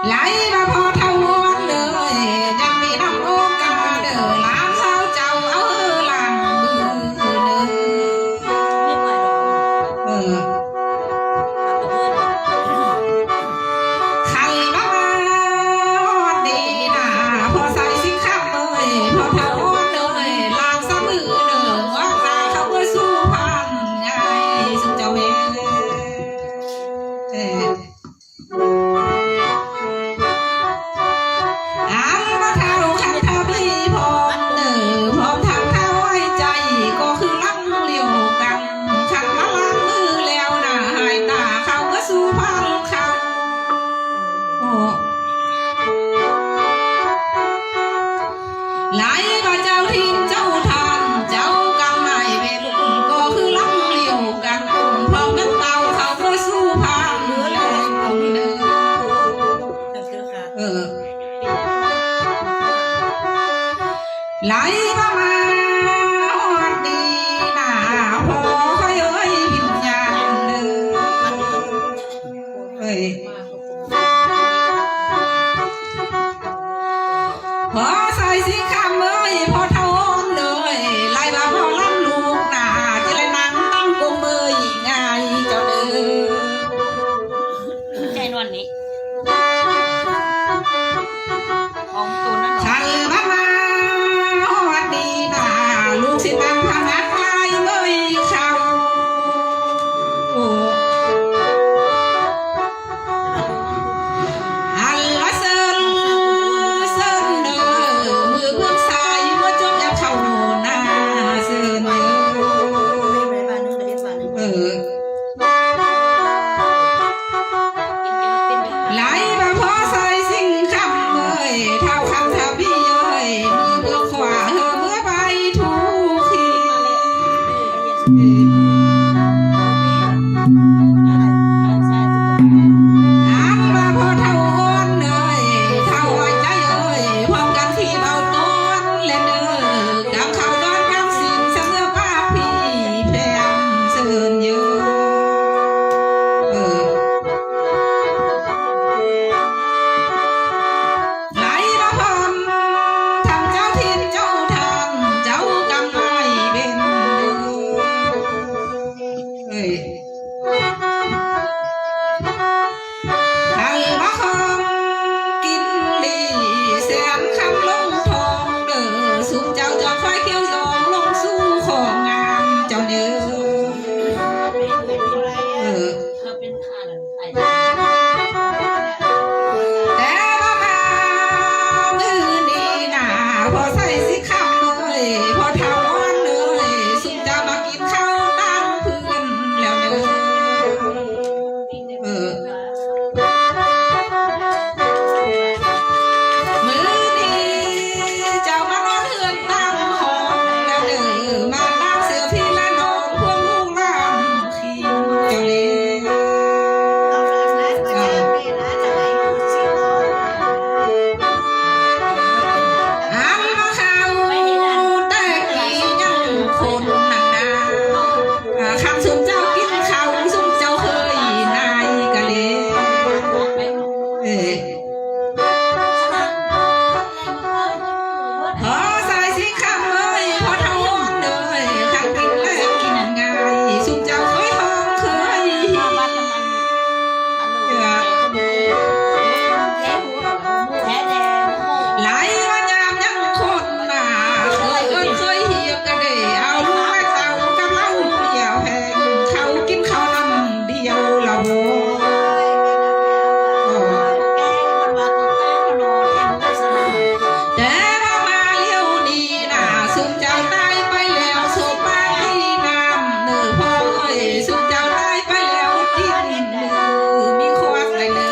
ຫຼາຍວ່າພໍ່ເຖົ້າອ່ອນເອີຍ ຍັງມີນຳໂອກາເດີ ຫຼານສາວເຈົ້າເອົາຫຼານມືເດີ ເອີ ຄັນວ່າມາຮອດນີ້ນາ ພໍ່ຊາຍສິງຄຳເອີຍ ພໍ່ເຖົ້າອ່ອນເອີຍ ຫຼານສາວມືເດີ ອອກໜ້າເຂົ້າເມືອສູ່ພັນ ງ່າຍສຸມເຈົ້າແມ່ ເອີ ອັນວ່າທ້າວຂັນທະບີພ້ອມເດີ ພ້ອມທັງທ້າວໄວ້ໃຈ ກໍຄືລຳລຽວກັນ ຄັນວ່າລາງມືແລ້ວໜ້າ ຫາຍຕາເຂົ້າເມືອສູ່ພັນຄັນ ໂອ້ ຫຼາຍວ່າເຈົ້າຖິ່ນເຈົ້າທ່ານ ເຈົ້າກຳນາຍເວັນ ກໍຄືລຳລຽວກັນ ພ້ອມກັນເຕົ້າເຂົ້າເມືອສູ່ພັນແລງເດີ ເອີ ຫຼາຍວ່າມາຮອດນີ້ນາ ພໍ່ຂ້ອຍເອີຍ ວິນຍານເດີ ເອີຍ ພໍ່ຊາຍສິງຄຳເອີຍ ພໍ່ເຖົ້າອ່ອນເອີຍ ຫຼາຍວ່າພໍ່ລຳລູກໜ້າ ຈະໄດ້ນັ່ງຕັ້ງກົມເອີຍ ງ່າຍເຈົ້າເດີ ໃຈນວນນີ້ ຂອງໂຕນັ້ນເນາະ ຄັນວ່າມາຮອດນີ້ນາ ລູກຊິນັ່ງພະນັກລາຍເມີຍເຂົ້າ ໂອ້ ອັນລະເຊີນ ເຊີນເດີ ມືເບື້ອງຊ້າຍ ເມືອຈົກແອບເຂົ້າໜ້າ ເຊີນເດີ ເອີ ຫຼາຍວ່າພໍ່ຊາຍສິງຄຳເອີຍ ທ້າວຂັນທະບີເອີຍ ມືເບື້ອງຂວາ ເຮີເມືອໄປທຸກທີ ອັນວ່າພໍ່ເຖົ້າອ່ອນເອີຍ ທ້າວໄວ້ໃຈເອີຍ ພ້ອມກັນທີ່ເບົາຕ້ອນແລະເດີ ກຳເຂົ້າດອນກຳສິນ ສະເໜີປາກພີແພມເຊີນເຢີ ເອີ ຫຼາຍວ່າພ້ອມທັງເຈົ້າຖິ່ນເຈົ້າທ່ານ ເຈົ້າກຳນາຍເວັນ ເອີຍ ຄັນວ່າຂອງກິນດີ ແສນຄຳລົງທອງເດີ ຊຸມເຈົ້າຈອມຄວາຍຂຽວຈອງ ລົງສູ່ຂອງງາມເຈົ້າເດີ ເອີ ແຕ່ວ່າມາມື້ນີ້ນາ ພໍ່ຊາຍສິງຄຳເອີຍ ພໍ່ເຖົ້າອ່ອນເອີຍ ຊຸມເຈົ້າມາກິນເຂົ້າຕັ້ງພື້ນແລ້ວເດີ ເອີ ມື້ນີ້ເຈົ້າມານອນເຮືອນຕັ້ງຫ້ອງແລ້ວເດີ ມາຕາມເສືອພີ່ລະນ້ອງ ພວກລູກຫຼານ ອັນວ່າເຂົ້າແຕ່ກີ້ຍັງຄົນໜາ ຄັນຊຸມເຈົ້າກິນເຂົ້າ ຊຸມເຈົ້າເຄີຍນາຍກະເລ ເອີ ພໍ່ຊາຍສິງຄຳເອີຍ ພໍ່ເຖົ້າອ່ອນເອີຍ ຄັນກິນແລ້ວກິນງ່າຍ ຊຸມເຈົ້າເຄີຍຮ້ອງເຄີຍຮີ ຫຼາຍວ່າຍາມຍັງຄົນນາ ເຄີຍເອີ້ນເຄີຍຮຽກ ກະໄດ້ເອົາລູກໄມ້ເຕົ້າກັບເຫຼົ້າເບຍແພງ ເຂົ້າກິນເຂົ້ານ້ຳ ດຽວລະໂຫ ແຕ່ວ່າມາດຽວນີ້ນາ ຊຸມເຈົ້າຕາຍໄປແລ້ວ ສົບມາທີ່ນ້ຳເນີພໍ່ເອີຍ ຊຸມເຈົ້າຕາຍໄປແລ້ວ ກິນມືມີຄວາມໄດ້ເນີ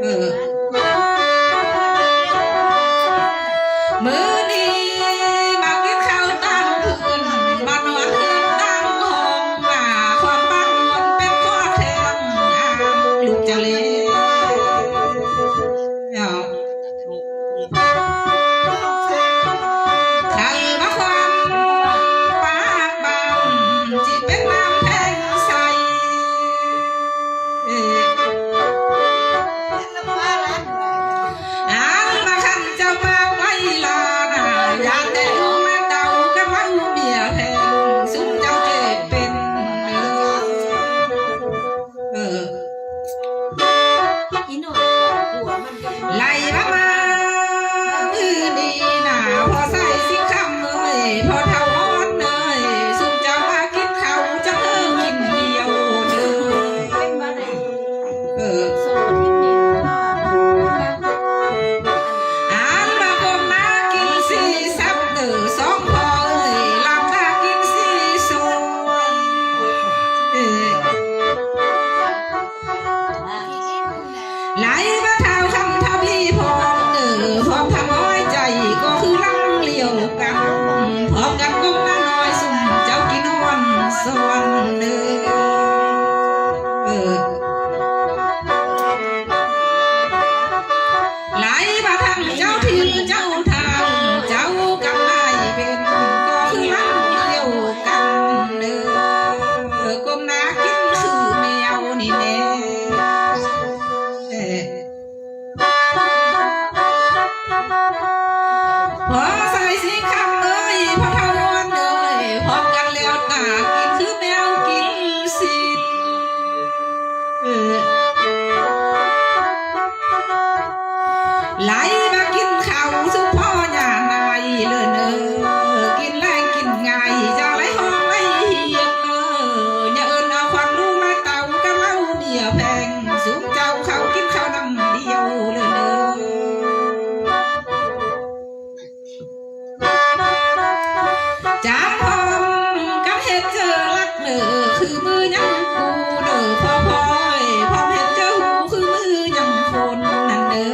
ເອີ. ມື້ນີ້ມາກິນເຂົ້າຕັ້ງຄືນ ມານອນເຮືອນຕັ້ງຫ້ອງ ວ່າຄວາມບັງມັນເປັນຂໍ້ແທ້ງ ອາ ລູກຈະເລ ເນາະ ຄັນວ່າຄວາມປາກບັງ ຊິເປັນນ້ຳແພງໃສ ເອີ. ເອີ ອັນວ່າກົ້ມໜ້າກິນສີ່ສັບເດີ ສອງພໍ່ເອີຍ ຫຼັບຕາກິນສີ່ສວຍ ເອີ ໄຫຼມາທ້າວຄຳທະວີພອນເດີ ພ້ອມທັງນ້ອຍໃຈກໍຄືຫຼັງລຽວກັນ ພ້ອມກັນກົ້ມໜ້ານ້ອຍຊຸມເຈົ້າກິນອ່ອນຊອນເດີ ເອີ ໄຫຼມາທາງເຈົ້າຖິ່ນເຈົ້າທາງ ເຈົ້າກັນໄດ້ເປັນ ກໍຄືຫຼັງດຽວກັນເດີ ກົ້ມໜ້າກິນຄືແມວນີ້ແດ່. ພໍ່ຊາຍສີຄຳເອີຍ ພໍ່ເຖົ້າອ້ວນເອີຍ ພ້ອມກັນແລ້ວຕາກິນຄືແມວກິນຊີ້ນ ເອີ ໄຫຼມາກິນເຂົ້າຊຸມພໍ່ຍ່ານາຍເລີເນີ ກິນແລງກິນງ່າຍ ຢ່າໄຫຼຮ້ອງໄຫຼຮຽນເນີ ຢ່າເອີ້ນເອົາຂວັນລູກຫຼານເຕົ້າກັບເຫຼົ້າເມຍແພງ ຊຸມເຈົ້າເຂົ້າກິນເຂົ້ານຳດຽວເລີເນີ. ຈານພ້ອມກັນເຮັດເຈີລັກເດີ ຄືມືຍັງກູເດີ ພໍ່ພໍ່ເອີຍ ພ້ອມເຮັດເຈີຫູ ຄືມືຍັງຄົນນັ້ນເດີ.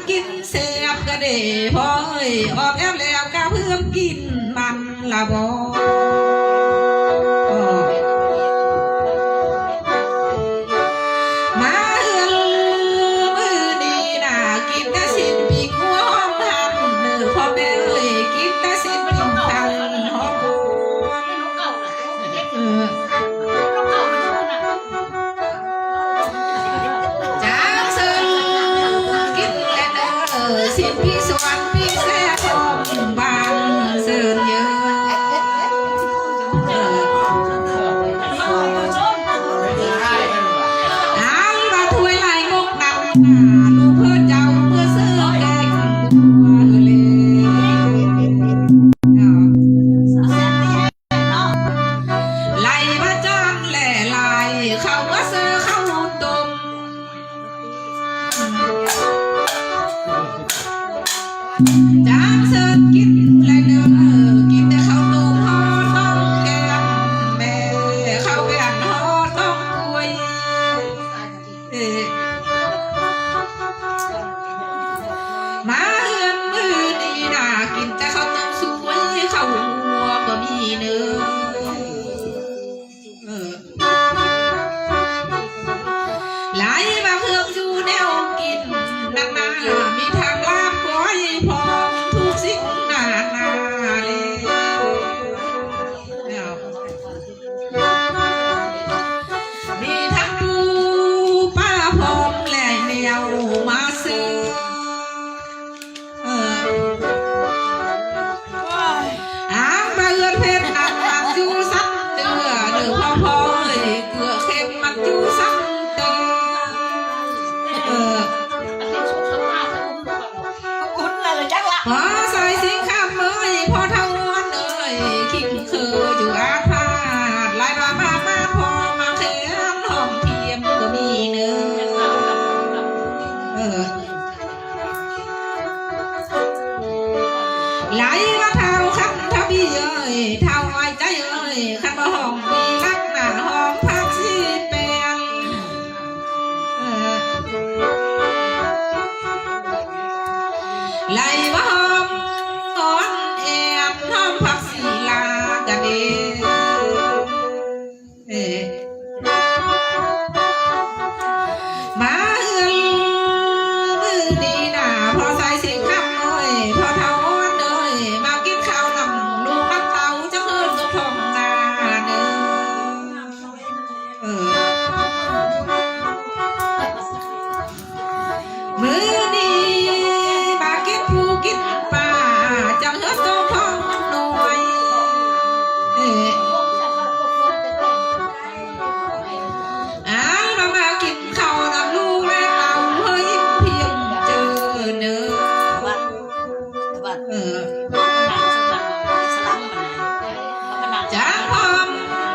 ກິນແຊບກະເດ ພໍ່ເອີຍ ອອກແອບແລ້ວກະເພີ່ມກິນມັນລະບໍ. ມາເຮືອນມື້ນີ້ນະ ກິນແຕ່ຊີ້ນປີ້ງຫົວຫອມຫັນເດີ ພໍ່ແມ່ເອີຍ ກິນແຕ່ຊີ້ນປີ້ງຫັນຫອມ. ເອີ ຈາກເຊີນກິນແລະເດີ ຊີ້ນປີ້ສວນປີ້ແຊບຂອງບ້ານເຊີນເຢີ. ເອີ ອັນວ່າຖ້ວຍຫຼາຍງົກນຳໜ້າ ລູກເພິ່ນເຈົ້າເມືອເຊີແກງຄົວເລີຍ. ໄລ່ມາຈານແລະຫຼາຍ ເຂົ້າມາເຊີເຂົ້າຕົ້ມ. ຈາກເຊີນກິນແລະເດີ ກິນແຕ່ເຂົ້າຕົ້ມຫໍ່ຕ້ອງແກງແມ່ ເຂົ້າແກງຫໍ່ຕ້ອງກ້ວຍ. ມາເຮືອນມື້ນີ້ນະ ກິນແຕ່ເຂົ້າຕົ້ມສວຍ ເຂົ້າຫົວກໍມີເນີ. ເອີ ຫຼາຍວ່າເຄື່ອງຢູ່ແນວກິນນັ້ນນະ ມີທັງລາບກ້ອຍພ້ອມທຸກສິ່ງນານາເລີຍ. ມີທັງປູປາພ້ອມແລະແນວມາເຊີ. ເອີ ອາ ມາເຮືອນເພັດນັ້ນມັນຢູ່ຊັ້ນເທື່ອ ເດີພໍ່ພໍ່ເອີຍ ເກືອເຄັມມັນຢູ່ຊັ້ນເຕີ. ເອີ ອຸ່ນລະຈັກລະ ພໍ່ຊາຍສິງຄຳເອີຍ ພໍ່ເຖົ້າອ້ວນເອີຍ ຄິງຄືຢູ່ອາພາດ ຫຼາຍວ່າມາມາພໍ່ມາແຄນ ຫ້ອງທຽມກໍມີເນີ. ເອີ ຫຼາຍວ່າທ້າວຄຳທະບີເອີຍ ທ້າວອ້າຍໃຈເອີຍ ຄັນບໍ່ຫ້ອງມີລັກໜ້າ ຫ້ອງຜັກຊີແປນ. ເອີ ໄລ່ວ່າຫອມອ່ອນແອນ ຫອມຜັກຊີລາກະເດ. ເອີ ມາເຮືອນມື້ນີ້ນະ ພໍ່ຊາຍສິງຄຳເອີຍ ພໍ່ເຖົ້າອ່ອນເອີຍ ມາກິນເຂົ້ານຳລູກນຳເຕົ້າ ຈັກເຮີນຕົກທ້ອງນາເນີ. ເອີ ມື້ນີ້ມາກິນປູກິນປາ ຈັກເຮືອນໂຕທ້ອງນ້ອຍ. ເອີ ອັນວ່າມາກິນເຂົ້ານຳລູກແລະເຕົ້າ ເຮີ້ຍ ພຽງເຈີເນີ. ເອີ ຈາກພ້ອມ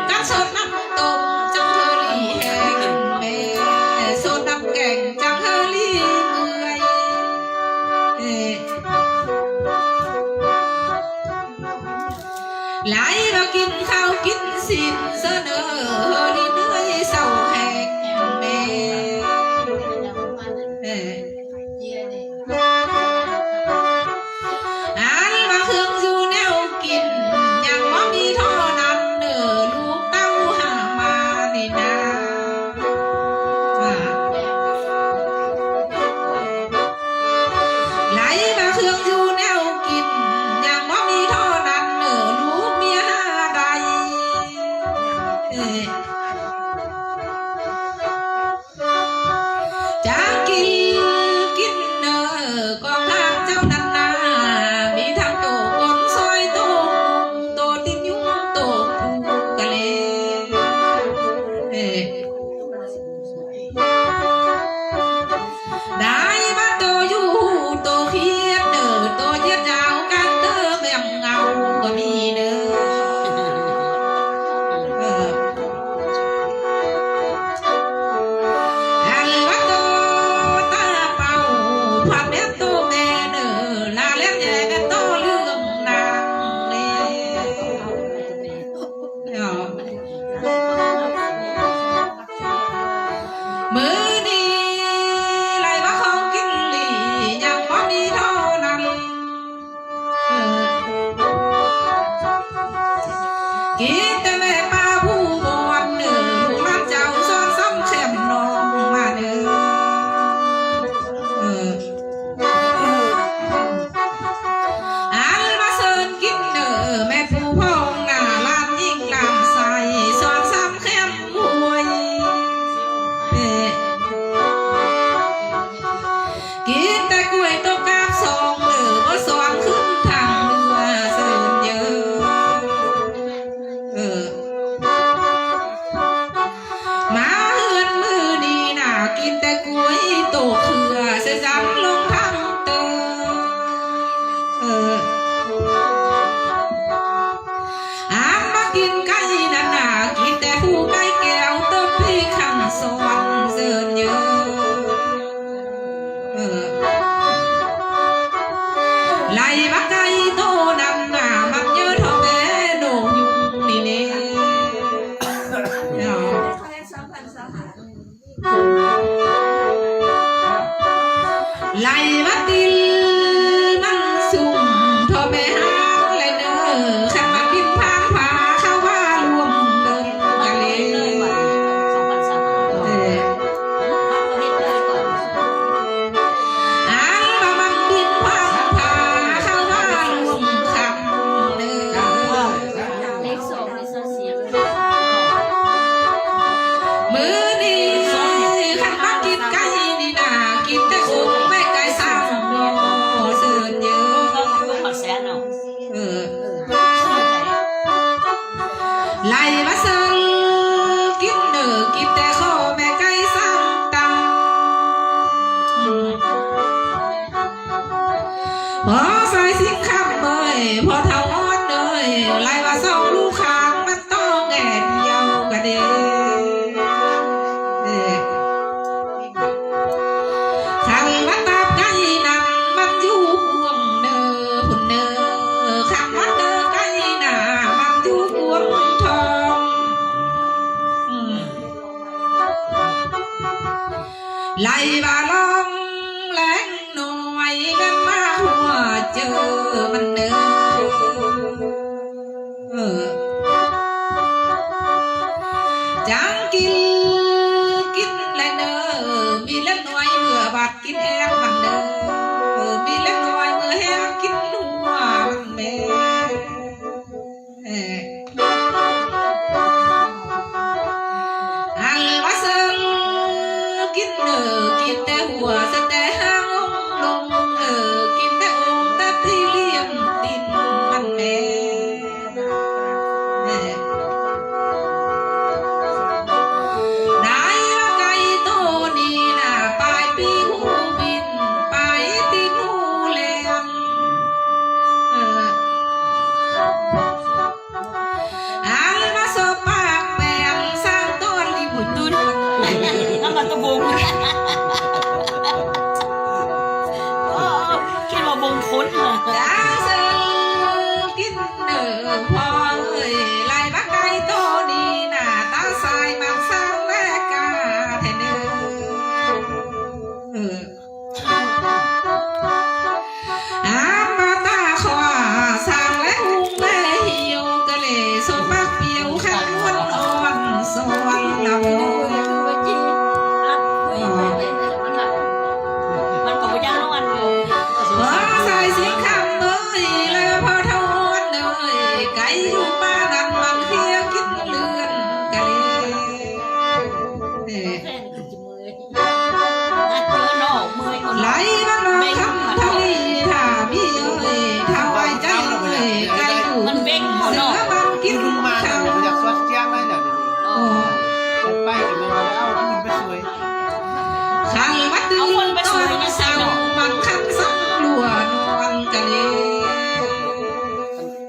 ກັບສົດນ້ຳຕົ້ມ ຈັກເຮີ່ລີແຫ້ງແມ່ ສົດນ້ຳແກງ ຈັກເຮີ່ລີເປື່ອຍ. ເອີ ຫຼາຍວ່າກິນເຂົ້າກິນຊີ້ນເຊີເນີ ເຮີ່ລີເມື່ອຍເຊົາແຮງແມ່. ເອີ ອັນວ່າເຄື່ອງຢູ່ແນວກິນ ຍັງບໍ່ມີທໍ່ນັ້ນເດີ ລູກເຕົ້າຫາມານີ້ນາ. ໄຫຼມາເຄື່ອງຢູ່ແນວກິນ ຍັງບໍ່ມີທໍ່ນັ້ນເດີ ລູກເມຍຫາໄດ້. ເອີ ກິນແຕ່ແມ່ປາຜູ້ບ່ອນເດີ ລູກຫຼານເຈົ້າສອນສຳແຄມນ້ອງມາເດີ ເອີ ອັນມາເຊີນກິນເດີ ແມ່ຜູ້ພ້ອງໜ້າ ຫຼານຍິງຫຼານຊາຍ ສອນສຳແຄມ ໂອ້ຍ ເອີ ກິນແຕ່ກ້ວຍຕົກກາບສອງເດີ ບໍ່ສອນຂຶ້ນທາງເໜືອເຊີນເດີ ເອີ ມາເຮືອນມື້ນີ້ນາ ກິນແຕ່ກ້ວຍໂຕເຄືອ ເສຍຈຳລົງທາງເຕີ ເອີ ອາມາກິນໄກ່ນັ້ນນາ ກິນແຕ່ຜູ້ໄກ່ແກ້ວ ຕົບພີກຂັນສອນເຊີນເຢີ ເອີ ໄລ່ບັກໄກ່ໂຕນັ້ນນາ ມັນເຢີທໍ່ແຕ່ໂດງຍຸງນີ້ເນ ເນາະ. ໄລ່ມາຕິນມັນສຸງທໍ່ແມ່ຮ້າງແລະເນີ ຄັນມັນບິນຜ່ານພາເຂົ້າມາລວມເດີກະເລ ເອີ ອັນວ່າມັນບິນຜ່ານພາເຂົ້າມາລວມຄຳເດີ ເລກສອງ ມື້ນີ້ຄັນມາກິນໄກ່ນີ້ນາ ກິນແຕ່ອົງແມ່ໄກ່ສາມໜໍ່ເຊີນເຢີ ເອີ ໄລ່ມາເຊີນກິນເດີ ກິນແຕ່ຄໍແມ່ໄກ່ສາມຕຳ ພໍ່ຊາຍສິງຄຳເອີຍ ພໍ່ເຖົ້າອ່ອນເອີຍ ໄລ່ວ່າສອງລູກຄ້າງມັນຕໍ່ແງ່ດຽວກະເດ ເອີ ຄັນວ່າຕາບໄກ່ນັ້ນມັນຢູ່ກວງເນີພຸ້ນເນີ ຄັນວ່າເນີໄກ່ນາມັນຢູ່ກວງທອງ ອືມ ໄລ່ວ່າລອງແລງນ້ອຍແມ່ນມາຫົວເຈີມັນເນີ ເອີ ຈັ່ງກິນ ກິນແລະເນີ ມີເລັກນ້ອຍເມື່ອບາດກິນແອບມັນເນີ ມີເລັກນ້ອຍເມື່ອແຮງກິນຫົວມັນແມ່ ເອີ ອັນວ່າເຊີນກິນເດີ ກິນແຕ່ຫົວ ສະແຕ່ຫາງລົງ ເອີ ກິນແຕ່ອົງ ແຕ່ຕີລຽມຕີນມັນແມ່ ເອີ ໄດ້ວ່າໄກ່ໂຕນີ້ນາ ປາຍປີກຫູບິນ ປາຍຕີນຫູແຫຼມ ເອີ ອັນມາສອບປາກແປງ ສ້າງຕອນລິບຸຕຸນ ນ້ຳມັນຕະບົງ ໂອ້ ຄິດວ່າບົງຄົນ ຈາເຊີນກິນເດີພໍ່ເອີຍ ໄລ່ບັກໄກ່ໂຕນີ້ໜ້າຕາຊາຍມັກສ້າງແລກາແທ້ເນີ ເອີ ອາມາຕາຂວາ ສ້າງແລະຮຸ່ງແລະຫິວ ກະເລໂສມາກປິວ ຄັນມ່ວນອ່ອນສອນລະໂມຍ ມັນກໍບໍ່ຢາກນອນຢູ່ ພໍ່ຊາຍສິງຄຳເອີຍ ແລະພໍ່ເຖົ້າອ່ອນເອີຍ ໄກ່ຢູ່ປ່ານັ້ນມັນເຄຍກິນເລື່ອນກະເລ ເອີ ໄລ່ມານອກຄຳທະລີ ຖ້າມີເອີຍ ຖ້າໄວ້ໃຈເອີຍ ໄກ່ຢູ່ ມັນເວັງເນາະ ເສືອມັນກິນເຂົ້າ ໄປກໍແມ່ນເອົາຜູ້ອື່ນໄປຊ່ວຍ ຄັນວ່າຕື່ນຕອນເຊົ້າ ມັນຄັນສັງຫຼົວນອນກະເລ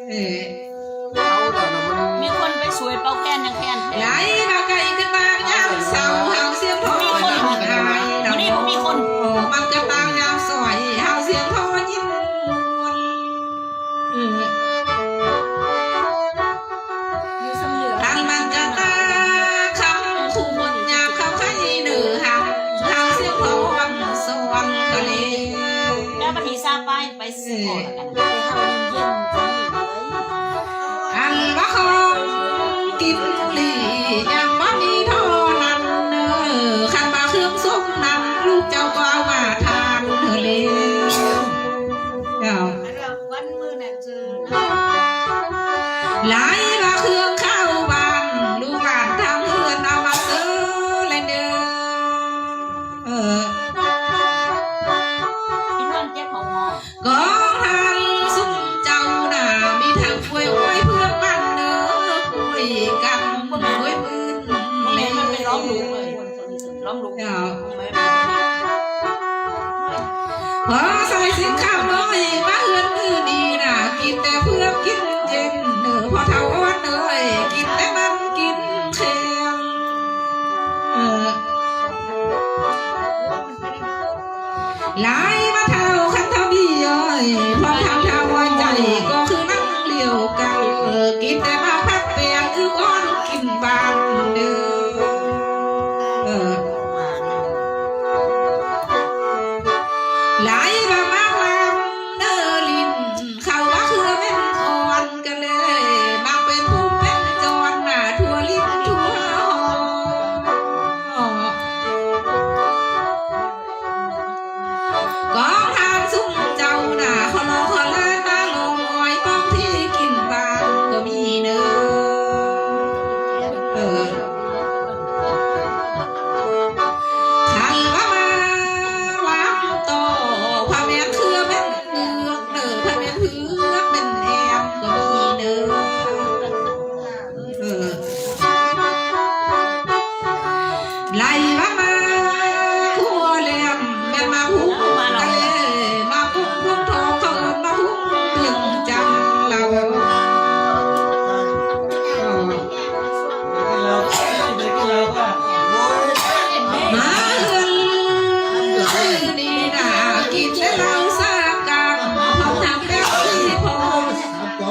ເອີ ມີຄົນໄປຊ່ວຍເປົ່າແຄນຫຍັງແຄນ ໄລ່ມາໄກ່ຂຶ້ນມາຍາມເຊົ້າ ຫາວສຽງໂທຍິນອາຍ ມື້ນີ້ບໍ່ມີຄົນ ມັນກະຕ່າງຍາມສວຍ ຫາວສຽງໂທຍິນມ່ວນ ເອີ ທັງມັນກະຕ່າງຄຳຄູ່ມົນ ຍາມເຂົ້າໄຂ່ເໜີຫາວ ຫາວສຽງໂທອັນສອນກະເລ ແລ້ວບັດນີ້ຊາປາຍ ໄປຊື້ເກາະແລ້ວກັນ ອັນວ່າຂອງ ຂອງທ່ານຊຸມເຈົ້ານະ ມີທັງກ້ວຍອ້ອຍເຜືອກມັນເດີ ກ້ວຍກັນ ກ້ວຍພື້ນ ແມ່ນມັນເປັນລ້ອມລຸງເລີຍ ລ້ອມລຸງ ເຈົ້າ ແມ່ນ ພໍສາຍສິງຄຳນ້ອຍມາເຮືອນມື້ນີ້ນະ ກິນແຕ່ເຜືອກກິນເຢັນເດີ ພໍ່ເຖົ້າອ່ອນເອີຍ ກິນແຕ່ມັນກິນແຄງ ເອີ ຫຼາຍວ່າເຖົ້າຄັນທະວີເອີຍ ພ້ອມທັງເຖົ້າຫົວໃຈກໍຄືນຳລຽວກັນ ກິນແຕ່ໝາກຜັກແປງ ຄືກ່ອນກິນບານເດີ ເອີ ຫຼາຍວ່າໝາກລຳເດີ ຫຼິ້ນເຂົ້າວ່າເຄືອແມ່ນອ່ອນ ກໍເລີຍມັກເປັນຜູ້ເປັນຈອນ ໜ້າທົ່ວລິ້ນທົ່ວຫໍ ຂອງທ່ານຊຸມເຈົ້ານະ ຂໍລໍຂໍແລມາລອງອອຍ ປ້ອງທີ່ກິນບາງກໍມີເນີ ເອີ ຄັນວ່າມາລຳຕໍ່ ພະແມ່ນເຄືອແມ່ນເງືອກເນີ ພະແມ່ນເຮືອກແມ່ນແອມກໍມີເນີ ເອີ ໄລ່ວ່າມາທົ່ວແຫຼມ ແມ່ນມາຫຸ້ງເດ້ ມາກຸ້ງພວງທອງ ເຂົາເອີ້ນມາຫຸ້ງເບງຈັນລາວ ເອີ ມາເຮືອນນີ້ນະ ກິນແຕ່ເຫຼົ້າສາກາງ ເຂົາທຳແບບນີ້ພໍ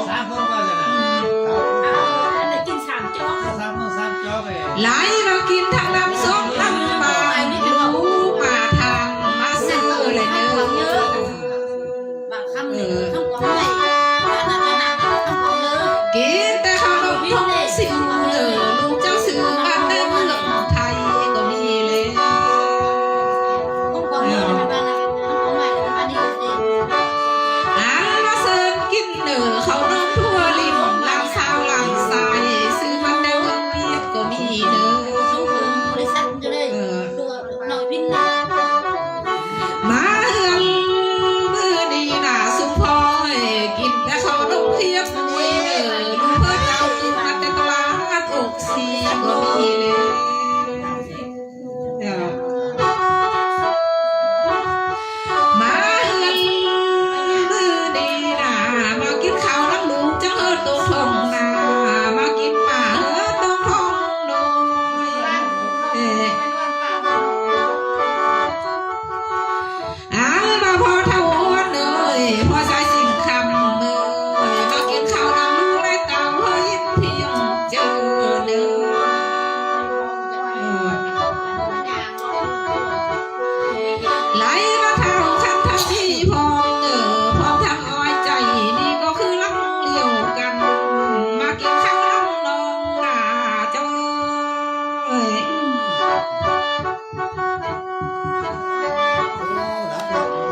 ສາມຄົນກໍເລີຍນະ ໄດ້ກິນສາມຈອກ ສາມມື້ສາມຈອກເລີຍ ຫຼາຍວ່າກິນທັງນ້ຳສົ້ມນ້ຳປາ ລູກມາທາງມາຊື້ແລະເດີ ບາງຄຳນີ້ ເອີ ຄຳກອງໄມ້ ອັນນັ້ນ ອັນນັ້ນ ຄຳກອງເດີ ກິນແຕ່ເຂົ້າໜົມທົ່ງຊິວເດີ ລູກເຈົ້າຊື້ມາແຕ່ເມືອງໄທກໍມີແລະ ຂອງຂວັນມື້ນີ້ແມ່ນວ່ານະ ຂອງຂວັນມື້ນີ້ເດ້ ອັນວ່າເຊີນກິນເດີ ເຂົ້າໜົມທົ່ວລິ້ນ ຫຼານສາວຫຼານຊາຍ ຊື້ມາແຕ່ເມືອງວຽດກໍມີເດີ ສົ່ງເສີມບໍລິສັດຢູ່ເດ້ ເອີ ນ້ອຍພິນນະ ມາເຮືອນມື້ນີ້ນະ ຊຸມພໍ່ເອີຍ ກິນແຕ່ເຂົ້າໜົມຄຽບໝູຍເດີ ລູກເພິ່ນເອົາຊື້ມາແຕ່ຕະຫຼາດອົກຊີກໍມີເລີຍ ມາເຮືອນມື້ນີ້ນະ ມາກິນເຂົ້ານຳລູກຈັກເຮີໂຕທ້ອງນາ ມາກິນປາເຮີໂຕທ້ອງນ້ອຍ ເອີ ອັນວ່າພໍ່ເຖົ້າອ່ອນເອີຍ ພໍ່ສາຍສິງຄຳເອີຍ ມາກິນເຂົ້ານຳລູກແລະເຕົ້າ ເຮີຍິນພຽງເຈີເດີ ໄລ່ວ່າເຖົ້າຄັນທະວີພ້ອມເອີຍ ພ້ອມທັງອ້ອຍໃຈ ນີ້ກໍຄືລຳລຽວກັນ ມາກິນເຂົ້ານຳນ້ອງນາເຈົ້າເອີຍ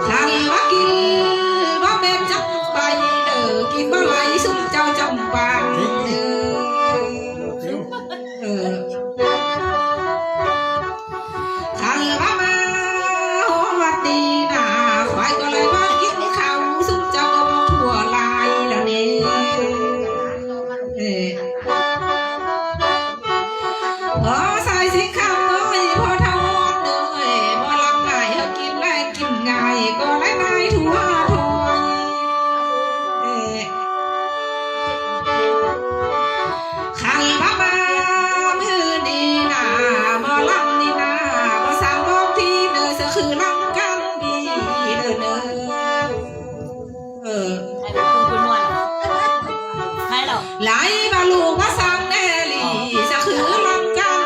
ຄັນວ່າກິນບໍ່ແມ່ນຈຳໄປເດີ ກິນບໍ່ໄຫຼຊຸມເຈົ້າຈຳປາເດີ ເອີ ຄັນວ່າມາຮອດນີ້ນາ ຂ້ອຍກໍເລີຍວ່າກິນເຂົ້າ ຊຸມເຈົ້າກໍບໍ່ທົ່ວຫຼາຍລະເດ ເອີ ພໍສາຍສິງຄຳເອີຍ ພໍ່ເຖົ້າອ່ອນເອີຍ ໝໍລຳງ່າຍເຮົາກິນໄດ້ ກິນງ່າຍກໍໄດ້ງ່າຍທົ່ວຖ້ວຍ ເອີ ຄັນວ່າມາມື້ນີ້ນາ ໝໍລຳນີ້ນາ ບໍ່ສ້າງບອກທີ່ເນີ ສະຄືລຳກັນດີເດີເນີ ເອີ ໃຫ້ເປັນຜູ້ນວນ ໃຫ້ລະ ໄລ່ວ່າລູກວ່າສ້າງແດ່ຫຼີ ສະຄືລຳກັນ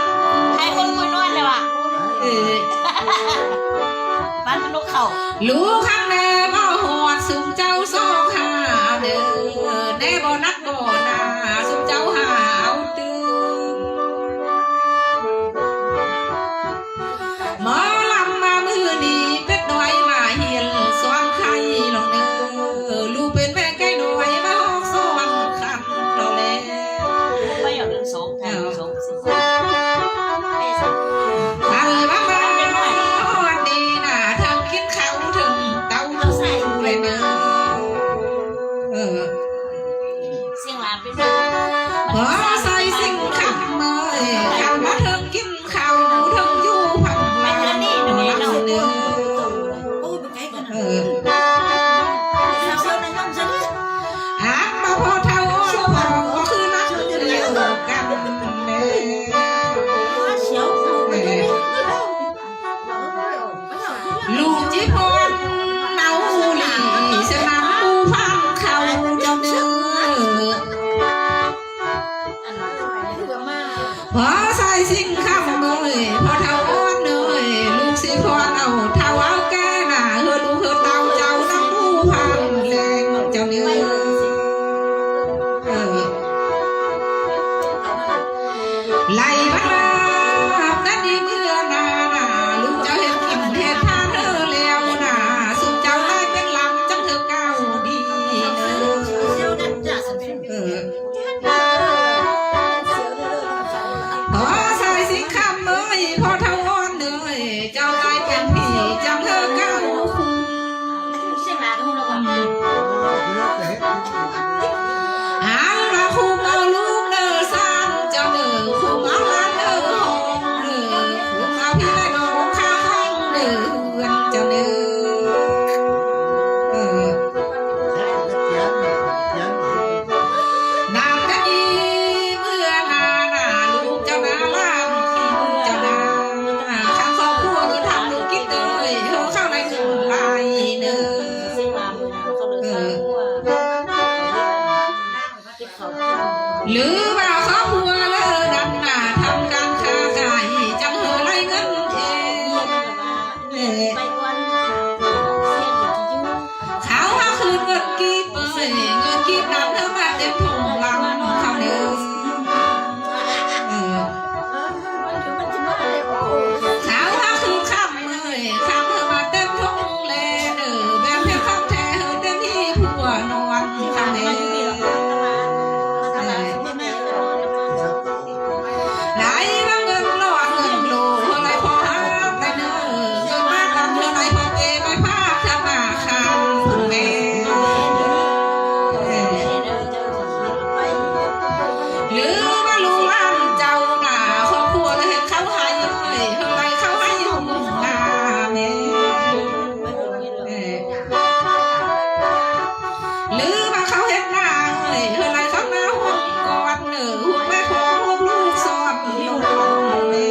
ໃຫ້ຄົນຜູ້ນວນແລ້ວວ່າ ເອີ ບ້ານລູກເຂົາ ລູກຂ້າງແດ່ບໍ່ຮອດ ຊຸມເຈົ້າຊອກຫາເດີ ແດ່ບໍ່ນັກບໍ່ໜາ ຊຸມເຈົ້າຫາເອົາຕື່ມ ໝໍລຳມາມື້ນີ້ ເປັດນ້ອຍມາຮຽນສອນໄຂ່ລອງເດີ ລູກເປັນແມ່ໄກ່ນ້ອຍ ມາຮອກສອນຂັນລອງແລ ໄປເອົາເລື່ອງສອງ ເອີ ສອງ ສີ່ ຄັນວ່າມາຮອດນີ້ນາ ທັງກິນເຂົ້າ ທັງຕ ຫຼືວ່າຄອບຄົວເລີນຳໜ້າທຳການຄ້າຂາຍ ຈັ່ງເຮີໄລ່ເງິນເອງ. ເອີ ເຂົາຫາຄືເງິນກີບເອີຍ ເງິນກີບນຳເຮີມາເຕັມຖົງຫຼັງເຂົາເດີ. ເອີ ເຂົາຫາຄືຄຳເອີຍ ຄຳເຮີມາເຕັມຖົງແລເດີ ແບບເຮັດຄຳແທ້ເຮີເຕັມທີ່ຜົວນອນເຂົາເດີ. ເອີ ໄດ້ມາເງິນຫຼອນເງິນໂລ ເຮີໄລ່ພໍຮັບໄດ້ເດີ ເງິນມານຳເຮີໄລ່ພໍເປໄປພາກທະນາຄານແມ່. ເອີ ຫຼືວ່າລູກຫຼານເຈົ້ານະ ຄອບຄົວລະເຮັດເຂົ້າໄຮ່ເອີຍ ເຮີໄລ່ເຂົ້າໄຮ່ຫຸງນາແມ່. ເອີ ຫຼືວ່າເຂົາເຮັດນາເອີຍ ເຮີໄລ່ເຂົ້ານາຫຸງກ່ອນເດີ ຫຸງແມ່ຂອງລູກສອນລູກແມ່.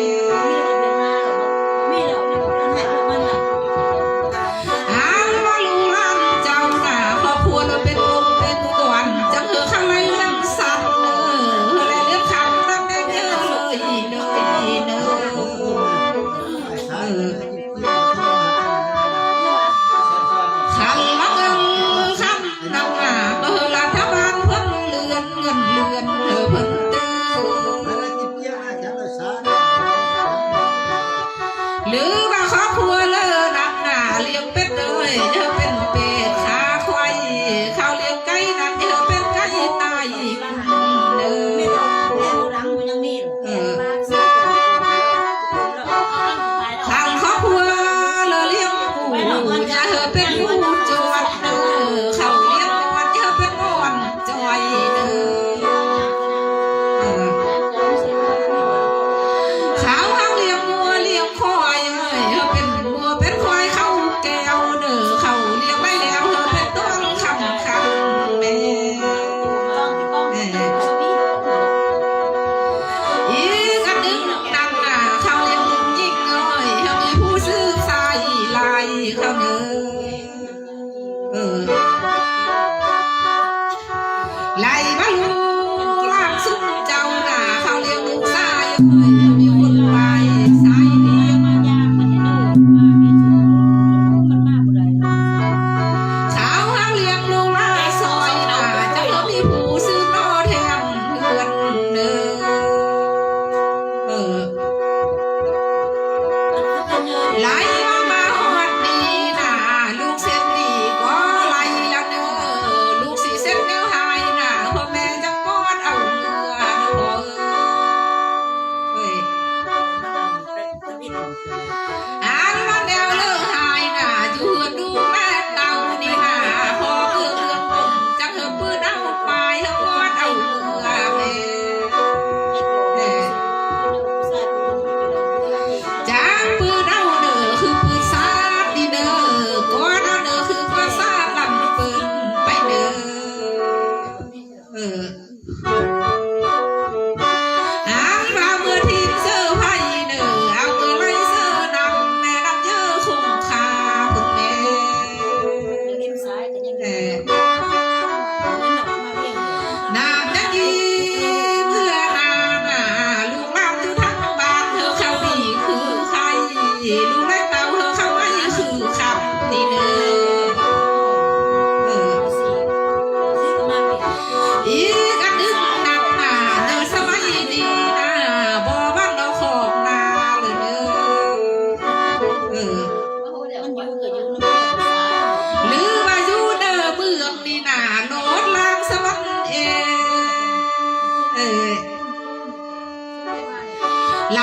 ອັນວ່າລູກຫຼານເຈົ້ານະ ຄອບຄົວລະເປັນອົງເປັນກອນ ຈັ່ງເຮີເຂົ້າໄລ່ລ້ຽງສັດເດີ ເຮີໄລ່ລ້ຽງຄຳນຳແມ່ເດີເດີ. ເອີ ຄັນວ່າເງິນຄຳນຳໜ້າ ເຮີລັດຖະບານເພິ່ນເລື່ອນເງິນເດືອນເຮີເພິ່ນຕື່ມ. ຫຼືວ່າຄອບຄົວເລີນຳໜ້າລ້ຽງເປັດເອີຍ ເຮີເປັນເປັດຂາຄວາຍ ເຂົາລ້ຽງໄກ່ນັ້ນເຮີເປັນໄກ່ຕາຍເດີ. ເອີ ຄັນຄອບຄົວລະລ້ຽງໝູ ຢ່າເຮີເປັນໝູຈອດເດີ ເຂົາລ້ຽງມອນ ຢ່າເຮີເປັນມອນຈອຍເດີ. ເອີ ເຂົາຫາກລ້ຽງງົວລ້ຽງຄວາຍເອີຍ ເຮີເປັນງົວເປັນຄວາຍເຂົາແກ້ວເດີ ເຂົາລ້ຽງໄວ້ແລ້ວເຮີເປັນຕ້ອງຄຳຄັນແມ່. ເອີ ອີກອັນໜຶ່ງນັ້ນນະ ເຂົາລ້ຽງຜູ້ຍິງເອີຍ ເຮົາມີຜູ້ສືບສາຍຫຼາຍເຂົາເດີ. ເອີ ໄລ່ມາລູກຫຼານຊຸມເຈົ້ານະ ເຂົາລ້ຽງລູກຊາຍເອີຍ ເຮົາມີຄົນຫຼາຍສາຍລ້ຽງ. ເຂົາຫາກລ້ຽງລູກຫຼານຊອຍນະ ເຈົ້າເຮົາມີຜູ້ສືບຕໍ່ແທນເຮືອນເດີ. ເອີ ໄລ່ມາ ມາຮອດນີ້ນະ ລູກເສດນີ້ກໍໄລ່ລະເດີ ລູກຊິເສັດແນວຮ້າຍນະ ພໍ່ແມ່ຈັ່ງປອດເອົາເມືອເດີພໍ່ເອີຍ. ອັນວ່າແນວເລີຮ້າຍນະ ຢູ່ເຮືອນລູກແມ່ເຕົ້ານີ້ນະ ພໍ່ເອີເມືອງຄົນ ຈັກເຮີປືນເອົາປາຍ ເຮີປອດເອົາເມືອແມ່. ເອີ ຈາກປືນເອົາເດີ ຄືປືນຊາດນີ້ເດີ ກອດເອົາເດີ ຄືກອດຊາດລຳເປີ້ນໄປເດີ. ເອີ ອັນວ່າເມືອທີມເຊີໄພເດີ ເອົາເມືອໄລ່ເຊີນຳແມ່ນຳເຢີຄົງຄາພຸ້ນແມ່. ເອີ ນາມຍັງດີເມືອນານາ ລູກຫຼານຢູ່ທາງບ້ານເຮີເຂົ້າດີຄືໄຂ່ ລູກໄດ້ເຕົ້າເຮີເຂົ້າໄວ້ຄືຄຳນີ້ເດີ. ເອີ ອີກອັນໜຶ່ງນຳໜ້າເດີ ສະໄໝນີ້ນະ ບໍ່ບ້ານນອກຄອກນາເລີຍເດີ. ເອີ ຫຼືວ່າຢູ່ເດີເມືອງນີ້ນະ ໂລດລາງສະຫວັນເອ ເອີ ໄຫຼ